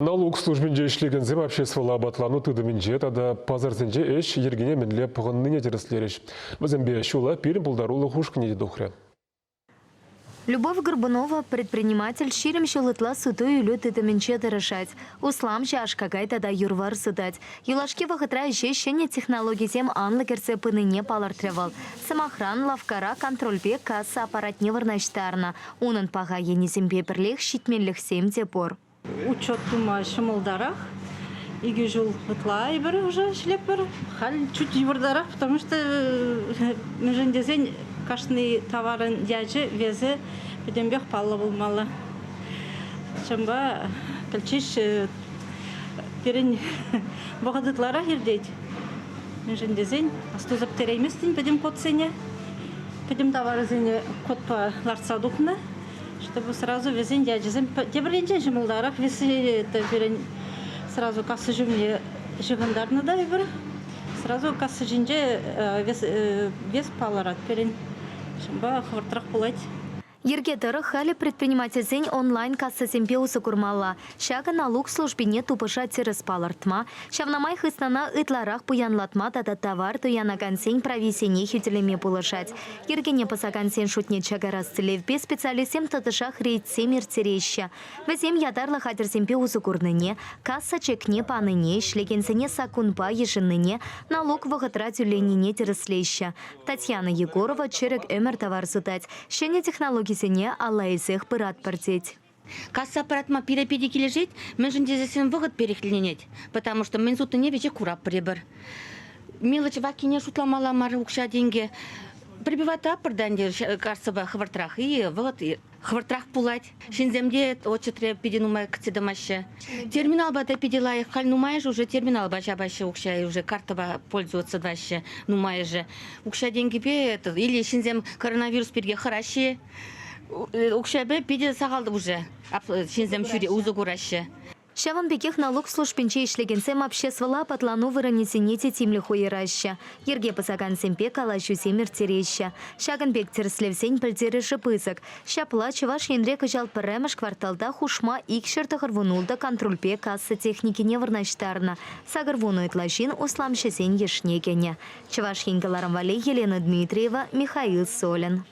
Налук службинче ӗҫлекенсем обществӑлла апатлану тытӑмӗнче тата пасарсенче ӗҫ йӗркине мӗнле пӑхӑннине тӗрӗслерӗҫ. Вӗсемпе ҫула пирӗн пултарулӑх ушкӑнӗ те тухрӗ. Любовь Горбунова предприниматель 20 ҫул ытла суту-илӳ тытӑмӗнче тӑрӑшать. Усламҫӑ аш-какай тата юр-вар сутать. Юлашки вӑхӑтра ӗҫе ҫӗнӗ технологисем анлӑ кӗрсе пынине палӑртрӗ вӑл. Сӑмахран, лавккара контрольпе касса аппаратне вырнаҫтарнӑ. Унӑн паха енӗсемпе пӗрлех ҫитменлӗхсем те пур. Учет тума ҫӑмӑлтарах. Икӗ ҫул ытла эпир уже ӗҫлетпӗр. Халь чуть йывӑртарах, потому что мӗншӗн тесен кашни таварӑн ячӗ, весӗ пӗтӗмпех паллӑ пулмалла. Ҫавӑнпа пӗлчӗҫ пирӗн вӑхӑт ытларах иртет. Мӗншӗн тесен астуса пӗтерейместӗн пӗтӗм кодсене, пӗтӗм таварсене кодпа лартса тухнӑ. Чтобы сразу вӗсен ячӗсем тепӗр енчен ҫӑмӑлтарах вӗсене пирӗн сразу касса ҫумне ҫыхӑнтарнӑ та эпир. Сразу касса ҫинче вес палӑрать пирӗн. Ҫавӑнпа хӑвӑртрах пулать. Йӗрке тӑрӑх халӗ предпринимательсен онлайн-кассӑсемпе усӑ курмалла. Ҫакӑ налук службине тупӑша тӗрӗс палӑртма, ҫавна май хыснана ытларах пуянлатма тата тавар туянакансен прависене хӳтӗлеме пулӑшать. Йӗркене пӑсакансен шутне чакарас тӗллевпе специалистсем тӑтӑшах рейдсем ирттереҫҫӗ. Вӗсем ятарлӑ хатӗрсемпе усӑ курнине, касса чекне панине, ӗҫлекенсене саккунпа йышӑннине, налук вӑхӑтра тӳленине тӗрӗслеҫҫӗ. Татьяна Егорова чӗрӗк ӗмӗр тавар сутать. Ҫӗнӗ технологисене алла илсех пыратпӑр тет. Касса аппаратма пире питӗ килӗшет, мӗншӗн тесессӗн вӑхӑт перекетленет, потому что мӗн сутнине веҫех куратпӑр эпир. Мелочь ваккине шутламалла мар укҫа-тенкӗ. Прибиватапӑр та ӗнтӗ кассӑпа хӑвӑртрах и вӑхӑт хӑвӑртрах пулать. Ҫынсем те отчетре питӗ нумай кӗтсе тӑмаҫҫӗ. Терминалпа та питӗ лайӑх. Халь нумайӑшӗ уже терминалпа ҫапаҫҫӗ укҫа, уже картӑпа пользоваться тӑваҫҫӗ нумайӑшӗ. Укҫа-тенкӗпе или ҫынсем коронавирус пирки хӑраҫҫӗ Укҫапа питӗ сахал уже ҫынсем усӑ кураҫҫӗ. Ҫавӑн пекех налук службинче ӗҫлекенсем обществӑлла апатлану вырӑнӗсене те тимлӗх уйӑраҫҫӗ, йӗрке пӑсакансемпе калаҫусем ирттереҫҫӗ. Ҫакӑн пек тӗрӗслевсен пӗлтерӗшӗ пысӑк. Ҫапла Чӑваш Енре кӑҫал пӗрремӗш кварталта хушма 296 контрольпе касса техникине вырнаҫтарнӑ. 80 ытла ҫын усламҫӑсен йышне кӗнӗ. Чӑваш Ен кӑларӑм валли Елена Дмитриева, Михаил Солин.